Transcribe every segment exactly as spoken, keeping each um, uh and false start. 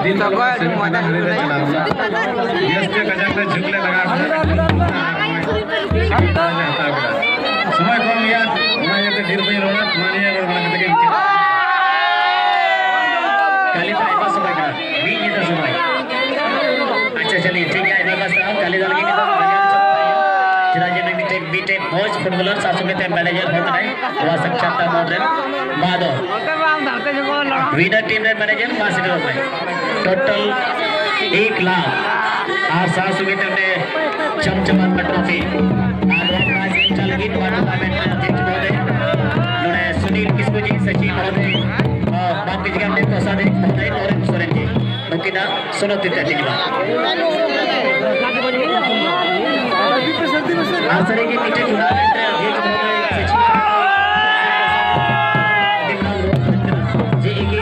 ᱫᱤᱱ ᱛᱟᱠᱚ ᱟᱹᱰᱤ ᱢᱚᱡᱟ ᱦᱩᱭᱩᱜ ᱠᱟᱱᱟ᱾ ᱜᱮᱥ ᱛᱮ ᱠᱟᱡᱟᱠ ᱞᱮ ᱡᱷᱩᱠ ᱞᱮ ᱞᱟᱜᱟᱣ ᱠᱮᱫᱟ᱾ ᱥᱚᱢᱚᱭ ᱠᱚᱢ ᱜᱮᱭᱟ, ᱚᱱᱟ ᱤᱭᱟᱹᱛᱮ ᱰᱷᱮᱨ ᱵᱟᱹᱧ ᱨᱚᱲᱟ, ᱚᱱᱟ ᱱᱤᱭᱮ ᱨᱚᱲ ᱵᱟᱲᱟ ᱠᱟᱛᱮ ᱜᱮ ᱢᱩᱪᱟᱹᱫ᱾ ᱠᱟᱹᱞᱤ ᱫᱚ ᱟᱭᱢᱟ ᱥᱚᱢᱚᱭ ᱠᱟᱱᱟ, ᱢᱤᱫ ᱧᱤᱫᱟᱹ ᱥᱚᱢᱚᱭ᱾ ᱟᱪᱪᱷᱟ, ᱪᱟᱞᱤᱭᱮ, ᱴᱷᱤᱠ ᱜᱮᱭᱟ, ᱟᱭᱢᱟ ᱥᱟᱨᱦᱟᱣ᱾ ᱠᱟᱹᱞᱤ ᱫᱚ ᱞᱟᱹᱜᱤᱫ ᱫᱚ ᱪᱮᱫᱟᱜ ᱡᱮ ᱱᱩᱭ ᱢᱤᱫᱴᱮᱱ, ᱢᱤᱫᱴᱮᱱ ᱢᱚᱡᱽ ᱯᱷᱩᱴᱵᱚᱞᱟᱨ, ᱥᱟᱶ ᱥᱚᱸᱜᱮ ᱛᱮ ᱢᱮᱱᱮᱡᱟᱨ ᱦᱚᱸ ᱠᱟᱱᱟᱭ ᱱᱚᱣᱟ ᱥᱟᱠᱪᱟᱨ ᱢᱳᱲ ᱨᱮᱱ᱾ ᱢᱟ ᱫᱚ ᱱᱚᱛᱮ ᱵᱟᱝ, ᱱᱚᱛᱮ ᱡᱚᱠᱷᱚᱱ ᱞᱟᱲᱟᱣ᱾ ᱣᱤᱱᱟᱨ ᱴᱤᱢ ᱨᱮᱱ ᱢᱮᱱᱮᱡᱟᱨ ᱢᱟ ᱥᱮᱴᱮᱨᱚᱜ ᱢᱮ᱾ ᱴᱳᱴᱟᱞ ᱮᱠ ᱞᱟᱠᱷ ᱟᱨ ᱥᱟᱶ ᱥᱚᱸᱜᱮ ᱛᱮ ᱚᱸᱰᱮ ᱪᱟᱢᱪᱟᱢᱟᱱ ᱴᱨᱚᱯᱷᱤ᱾ ᱟᱨ ᱱᱚᱣᱟ ᱯᱨᱟᱭᱤᱡᱽ ᱮᱢ ᱪᱟᱞ ᱞᱟᱹᱜᱤᱫ ᱱᱚᱣᱟ ᱴᱩᱨᱱᱟᱢᱮᱱᱴ ᱨᱮᱱ ᱚᱫᱷᱭᱚᱠᱥ ᱢᱚᱦᱳᱫᱚᱭ ᱱᱚᱰᱮ ᱥᱩᱱᱤᱞ ᱠᱤᱥᱠᱩ ᱡᱤ, ᱥᱚᱪᱤᱵᱽ ᱢᱚᱦᱳᱫᱚᱭ, ᱟᱨ ᱢᱟᱯ ᱠᱤᱡᱤᱭᱮᱜᱟ, ᱦᱟᱢᱱᱮ ᱠᱚᱥᱟᱫᱮ ᱢᱚᱦᱳᱫᱚᱭ, ᱱᱚᱨᱮᱱ ᱥᱚᱨᱮᱱ ᱡᱤ, ᱱᱩᱠᱤᱱᱟᱜ ᱥᱚᱱᱚᱛ ᱛᱮ ᱛᱮᱦᱮᱧ ᱢᱟ᱾ ᱟᱨ ᱥᱟᱹᱨᱤᱜᱮ ᱢᱤᱫᱴᱮᱱ ᱴᱩᱨᱱᱟᱢᱮᱱᱴ ᱨᱮ ᱟᱹᱰᱤ ᱡᱮ ᱮᱠᱮ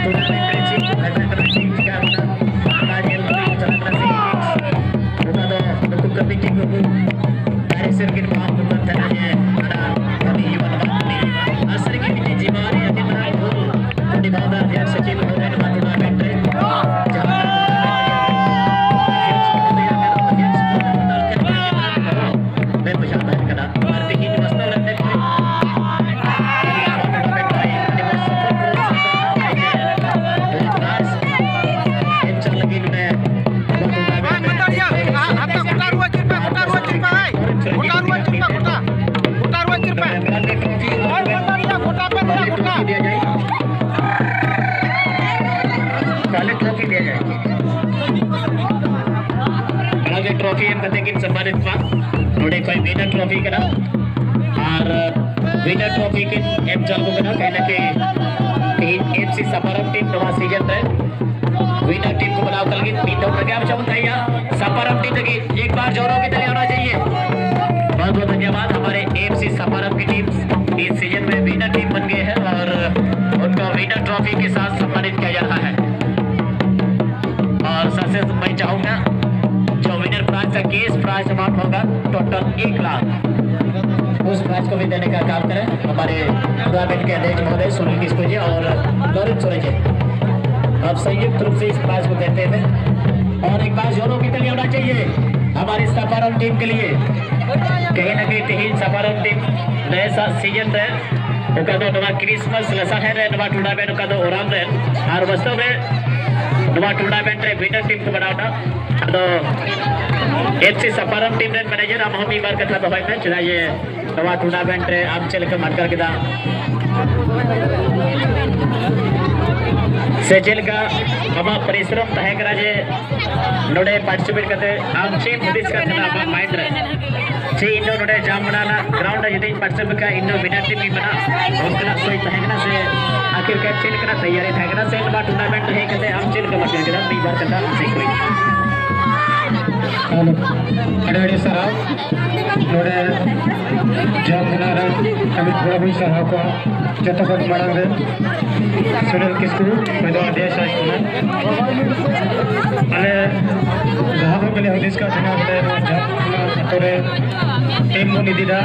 ᱴᱩᱨᱱᱟᱢᱮᱱᱴ ᱨᱮ ᱪᱮᱫ ᱠᱚ ᱜᱷᱚᱴᱟᱜ ᱠᱟᱱᱟ, ᱪᱮᱫ ᱪᱤᱠᱟᱹᱜ ᱠᱟᱱᱟ, ᱚᱱᱟ ᱧᱮᱞ ᱞᱟᱹᱜᱤᱫ ᱠᱚ ᱪᱟᱞᱟᱜ ᱠᱟᱱᱟ ᱥᱮ ᱚᱱᱟ ᱫᱚ ᱱᱩᱠᱩ ᱠᱚᱢᱤᱴᱤ ᱠᱚᱠᱚ ᱰᱟᱭᱨᱮᱠᱥᱚᱱ ᱠᱤᱱ ᱮᱢᱟ ᱠᱚ ᱠᱟᱱ ᱛᱟᱦᱮᱱᱟ ᱡᱮ ᱦᱟᱱᱟ ᱠᱟᱹᱢᱤ ᱦᱩᱭᱩᱜᱼᱟ, ᱱᱚᱣᱟ ᱠᱟᱹᱢᱤ ᱦᱩᱭᱩᱜᱼᱟ᱾ ᱟᱨ ᱥᱟᱹᱨᱤᱜᱮ ᱢᱤᱫᱴᱮᱱ ᱡᱤᱢᱟᱨᱤ ᱟᱹᱰᱤ ᱢᱟᱨᱟᱝ ᱨᱳᱞ ᱱᱤᱵᱷᱟᱣ ᱫᱟ ᱟᱫᱷᱭᱟᱠ ᱥᱚᱪᱤᱵᱽ ᱢᱚᱦᱳᱫᱚᱭ ᱱᱚᱣᱟ ᱴᱩᱨᱱᱟᱢᱮᱱᱴ ᱨᱮ᱾ ᱡᱟᱦᱟᱸ ᱢᱮᱱ ᱵᱩᱡᱷᱟᱹᱣ ᱛᱟᱦᱮᱱ ᱠᱟᱱᱟ᱾ ᱟᱨ ᱛᱮᱦᱮᱧ ᱵᱟᱥᱛᱟᱣ ᱞᱮᱱ ᱛᱮ ᱮᱢ ᱪᱟᱞ ᱞᱟᱹᱜᱤᱫ ᱱᱚᱰᱮ ᱦᱟᱛᱟ ᱜᱚᱴᱟ ᱨᱩᱣᱟᱹ ᱪᱤᱨᱯᱟ, ᱜᱚᱴᱟ ᱨᱩᱣᱟᱹ ᱪᱤᱨᱯᱟ, ᱦᱟᱭ᱾ ᱜᱚᱴᱟ ᱨᱩᱣᱟᱹ ᱪᱤᱨᱯᱟ, ᱜᱚᱴᱟ᱾ ᱜᱚᱴᱟ ᱨᱩᱣᱟᱹ ᱪᱤᱨᱯᱟ᱾ ᱦᱟᱭ, ᱜᱚᱴᱟ ᱨᱮᱭᱟᱜ ᱜᱚᱴᱟ ᱯᱮ ᱫᱚᱦᱚᱭᱟ, ᱜᱚᱴᱟ᱾ ᱯᱮᱦᱞᱮ ᱴᱨᱚᱯᱷᱤ ᱫᱤᱭᱟ ᱡᱟᱭᱮᱜᱟ᱾ ᱚᱱᱟᱜᱮ ᱴᱨᱚᱯᱷᱤ ᱮᱢ ᱠᱟᱛᱮ ᱠᱤᱱ ᱥᱚᱱᱢᱟᱱᱤᱛ ᱠᱚᱣᱟ᱾ ᱱᱚᱰᱮ ᱠᱷᱚᱱ ᱣᱤᱱᱟᱨ ᱴᱨᱚᱯᱷᱤ ᱠᱟᱱᱟ᱾ ᱟᱨ ᱣᱤᱱᱟᱨ ᱴᱨᱚᱯᱷᱤ ᱠᱤᱱ ᱮᱢ ᱪᱟᱞ ᱠᱚ ᱠᱟᱱᱟ᱾ ᱠᱟᱦᱮᱸ ᱱᱟ ᱠᱤ ᱛᱮᱦᱮᱧ ᱮᱯᱷᱥᱤ ᱥᱟᱯᱟᱨᱟᱢ ᱴᱤᱢ ᱱᱚᱣᱟ ᱥᱤᱡᱚᱱ ᱨᱮ ᱣᱤᱱᱟᱨ ᱴᱤᱢ ᱠᱚ ᱵᱮᱱᱟᱣ ᱠᱟᱱ ᱞᱟᱹᱜᱤᱫ ᱢᱤᱫ ᱫᱚᱢ ᱨᱮᱜᱮ ᱟᱢ ᱪᱟᱵᱚᱱ ᱛᱟᱦᱮᱸᱭᱟ᱾ ᱥᱟᱯᱟᱨᱟᱢ ᱴᱤᱢ ᱞᱟᱹᱜᱤᱫ ᱮᱠ ᱵᱟᱨ ᱡᱳᱨ ᱦᱚᱸ ᱠᱤᱛᱟᱞᱤ ᱟᱱᱟ ᱪᱟᱦᱤᱭᱮ᱾ बहुत बहुत धन्यवाद। हमारे एएफसी सपारम की टीम इस सीजन में विनर टीम बन गए हैं और उनको विनर ट्रॉफी के साथ सम्मानित किया जा रहा है। और सबसे मैं चाहूंगा जो विनर प्राइज का कैश प्राइज अमाउंट होगा टोटल एक लाख, उस प्राइज को भी देने का काम करें। हमारे टूर्नामेंट के अध्यक्ष महोदय सुनील किसको जी और गौरव छोड़ेंगे। अब संयुक्त रूप से इस प्राइज को देते हैं और एक बार जोरों की ताली होना चाहिए हमारी सपारम टीम के लिए। कहीं ना कहीं ᱛᱮᱦᱮᱧ ᱥᱟᱯᱟᱨᱚᱢ ᱴᱤᱢ ᱱᱮᱥᱟᱜ ᱥᱤᱡᱚᱱ ᱨᱮ ᱚᱠᱟ ᱫᱚ ᱱᱚᱣᱟ ᱠᱨᱤᱥᱢᱟᱥ ᱞᱟᱥᱟᱲᱦᱮᱫ ᱨᱮ ᱱᱚᱣᱟ ᱴᱩᱨᱱᱟᱢᱮᱱᱴ ᱚᱠᱟ ᱫᱚ ᱚᱨᱟᱢ ᱨᱮ ᱟᱨ ᱵᱟᱥᱛᱚᱵ ᱨᱮ ᱱᱚᱣᱟ ᱴᱩᱨᱱᱟᱢᱮᱱᱴ ᱨᱮ ᱵᱤᱱᱟᱨ ᱴᱤᱢ ᱠᱚ ᱵᱮᱱᱟᱣ ᱮᱱᱟ᱾ ᱟᱫᱚ ᱮᱯᱷᱥᱤ ᱥᱟᱯᱟᱨᱚᱢ ᱴᱤᱢ ᱨᱮᱱ ᱢᱮᱱᱮᱡᱟᱨ, ᱟᱢ ᱦᱚᱸ ᱢᱤᱫ ᱵᱟᱨ ᱠᱟᱛᱷᱟ ᱫᱚᱦᱚᱭ ᱢᱮ, ᱪᱮᱫᱟᱜ ᱡᱮ ᱱᱚᱣᱟ ᱴᱩᱨᱱᱟᱢᱮᱱᱴ ᱨᱮ ᱟᱢ ᱪᱮᱫ ᱞᱮᱠᱟᱢ ᱟᱴᱠᱟᱨ ᱠᱮᱫᱟ? ᱥᱮ ᱪᱮᱫ ᱞᱮᱠᱟ ᱟᱢᱟᱜ ᱯᱚᱨᱤᱥᱨᱚᱢ ᱛᱟᱦᱮᱸ ᱠᱟᱱᱟ ᱡᱮ ᱱᱚᱰᱮ ᱯᱟᱨᱴᱤᱥᱤᱯᱮᱴ ᱠᱟᱛᱮ ᱟᱢ ᱪᱮᱫ ᱮᱢ ᱦᱩᱫᱤᱥ ᱠᱟᱱ ᱛᱟᱦᱮᱱᱟ ᱟᱢᱟᱜ ᱢᱟᱭᱤᱱᱰ ᱨᱮ? ᱪᱮᱫ ᱤᱧ ᱫᱚ ᱱᱚᱰᱮ ᱡᱟᱢᱵᱚᱱᱟ ᱨᱮᱱᱟᱜ ᱜᱨᱟᱣᱩᱱᱰ ᱨᱮ ᱡᱩᱫᱤᱧ ᱯᱟᱨᱴᱤᱥᱤᱯᱮᱴ ᱠᱷᱟᱱ ᱤᱧ ᱫᱚ ᱵᱤᱱᱟᱨ ᱴᱤᱢ ᱤᱧ ᱵᱮᱱᱟᱜ, ᱚᱱᱠᱟᱱᱟᱜ ᱥᱳᱪ ᱛᱟᱦᱮᱸ ᱠᱟᱱᱟ ᱥᱮ ᱟᱹᱠᱷᱤᱨ ᱠᱟᱨ ᱪᱮᱫ ᱞᱮᱠᱟᱱᱟᱜ ᱛᱮᱭᱟᱨᱤ ᱛᱟᱦᱮᱸ ᱠᱟᱱᱟ ᱥᱮ ᱱᱚᱣᱟ ᱴᱩᱨᱱᱟᱢᱮᱱᱴ ᱨᱮ ᱦᱮᱡ ᱠᱟᱛᱮ ᱟᱢ ᱪᱮᱫ ᱞᱮᱠᱟᱢ ᱟᱴᱠᱟᱨ ᱠᱮᱫᱟ? ᱢᱤᱫ ᱵᱟᱨ ᱠᱟᱛᱷᱟ ᱟᱢ ᱥᱮᱫ ᱠᱷᱚᱱ᱾ ᱦᱮᱞᱳ, ᱟᱹᱰᱤ ᱟᱹᱰᱤ ᱥᱟᱨᱦᱟᱣ᱾ ᱱᱚᱰᱮ ᱡᱟᱢᱵᱚᱱᱟ ᱨᱮᱱ ᱠᱟᱹᱢᱤ ᱠᱚᱲᱟ ᱵᱚᱱ ᱥᱟᱨᱦᱟᱣ ᱠᱚᱣᱟ᱾ ᱡᱚᱛᱚ ᱠᱷᱚᱱ ᱢᱟᱲᱟᱝ ᱨᱮ ᱥᱩᱱᱤᱞ ᱠᱤᱥᱠᱩ, ᱚᱠᱚᱭ ᱫᱚ ᱟᱹᱰᱤ ᱥᱟᱭ ᱠᱟᱱᱟ᱾ ᱟᱞᱮ ᱡᱟᱦᱟᱸ ᱠᱚ ᱜᱮᱞᱮ ᱦᱩᱫᱤᱥ ᱠᱟᱜ ᱛᱟᱦᱮᱱᱟ, ᱵᱚᱞᱮ ᱱᱚᱣᱟ ᱡᱟᱢᱵᱚᱱᱟ ᱟᱛᱳ ᱨᱮ ᱴᱤᱢ ᱵᱚᱱ ᱤᱫᱤᱭᱮᱫᱟ᱾